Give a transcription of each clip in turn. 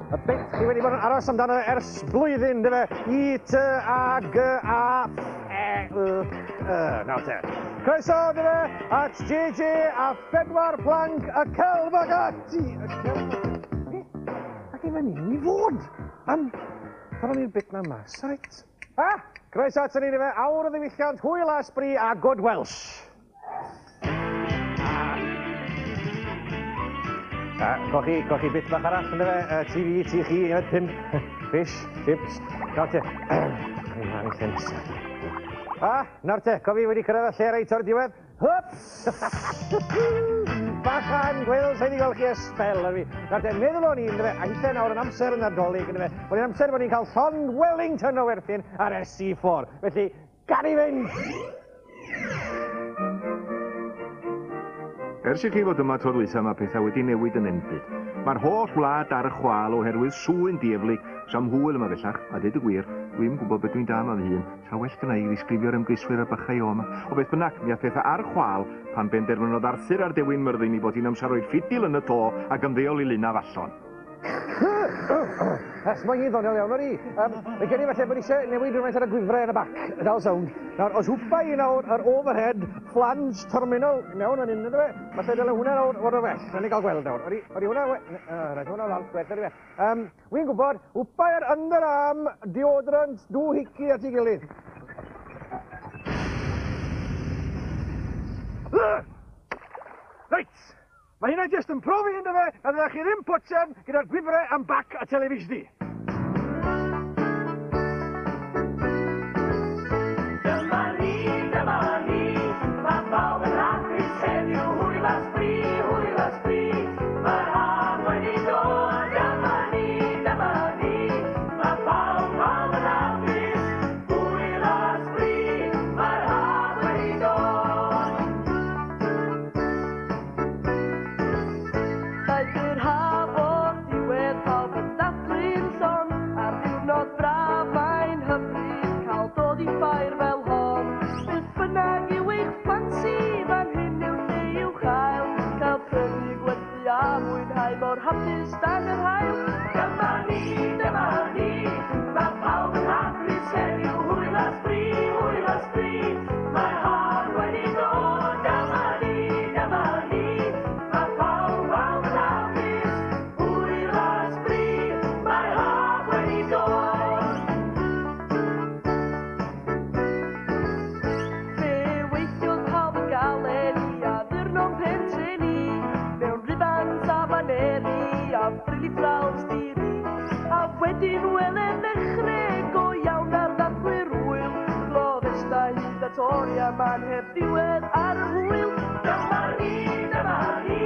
Y bit chi wedi bod yn aros amdano ers blwyddyn, dyfe? I, T, A, G, A, F, E, L, C, Y. Nawr te. Croeso, dyfe, at JJ a phedwar planc y celf ag ati. Y celf ag. Ac i fyny i fod. Am, Taron ni'r bit na mas, reit? Ah, croeso aton ni, dyfe, awr o ddiwylliant, hwyl a sbri a good Welsh. Cochi, cochi bit bach arall, ynddo fe? TV, ti chi, uned pump, fish, chips. Nawr te. Ni'n lle nesaf. Ah, nawr te, cofi wedi cyrraedd y lle reit o'r diwedd. Hups! Bachan, gweld, sa'i wedi gweld chi ers spel ar fi. Nawr te, meddwl o'n i, ynddo fe, a hithe nawr yn amser y Nadolig, ynddo fe, bod hi'n amser bod ni'n cael llond Wellington o werthin ar SC4. Felly, gad i fynd! Ers i chi fod yma tro dwytha mae pethau wedi newid yn enbyd. Mae'r holl wlad ar y chwâl oherwydd sŵyn dieflig. Sa'm hwyl yma bellach, a deud y gwir, dwi'm yn gwybod be dwi'n da am fy hun. Sa well gynna i ddisgrifio'r ymgeiswyr a'r bychau o yma. O beth bynnag, mi ath pethau ar chwâl pan benderfynodd Arthur a'r Dewin Myrddin ei bod hi'n amser rhoi'r ffidil yn y to ac ymddeol i Lyn Afallon. Yes, mae hi'n ddoniol iawn, ydy. Mae gen i falle bod eisiau newid rhywfaint ar y gwifrau yn y bac, y dal sound. Nawr, os hwpa i nawr yr overhead flange terminal mewn yn un, ydw e? Falle dyle hwnna nawr fod o well. Rhaid ni gael gweld nawr. Ydy, ydy hwnna, rhaid hwnna lawr gwell, ydy fe. Wy'n gwybod, hwpa i'r underarm deodorant dwhicki at ei gilydd. Reit! Mae hynna jyst yn profi ynddo fe na ddylech chi ddim potsian gyda'r gwifrau am bac y telefisdi. Dyma ni, dyma ni, mae pawb yn hapus heddiw, hwyl a sbri, hwyl a sbri, mae'r haf wedi dod. Dyma ni, dyma ni, mae pawb, pawb yn hapus, hwyl a sbri, mae'r haf wedi dod. Daeth yr haf o'r diwedd, pawb yn dathlu'n llon. Ar ddiwrnod braf mae'n hyfryd cael dod i ffair fel hon. Beth bynnag yw eich ffansi, fan hyn yw'r lle i'w chael. Cael prynu, gwerthu a mwynhau mor hapus dan yr haul. Dyma ni, dyma ni, mae pawb yn hapus heddiw, hwyl a sbri, hwyl a sbri, mae'r haf wedi dod. Dyma ni, dyma ni, mae pawb, pawb yn hapus, hwyl a sbri, mae'r haf wedi dod. Fe weithiodd pawb yn galed i addurno'n pentre ni, mewn ribans a baneri a ffrili ffrals di-ri. A wedyn wele ddechrau go iawn ar ddathlu'r ŵyl, gloddesta hyd at oriau man heb ddiwedd ar yr hwyl. Dyma ni, dyma ni,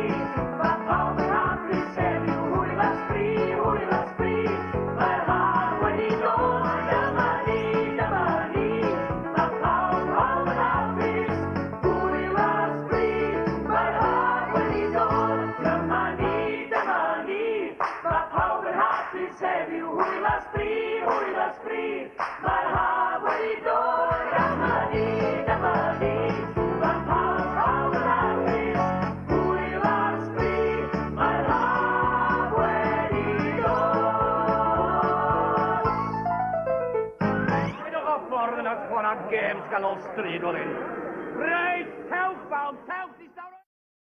mae pawb yn hapus heddiw, hwyl a sbri, hwyl a sbri, mae'r haf wedi dod. Dyma ni, dyma ni, mae pawb, pawb yn hapus, hwyl a sbri, mae'r haf wedi dod. Dyma ni, dyma ni, mae pawb yn hapus heddiw, hwyl a sbri, hwyl a sbri, mae'r haf wedi dod. Dyma ni, dyma ni, mae pawb, pawb yn hapus, hwyl a sbri, mae'r haf wedi dod. Peidiwch â ffordd yna chwarae games ganol stryd fel hyn. Reit!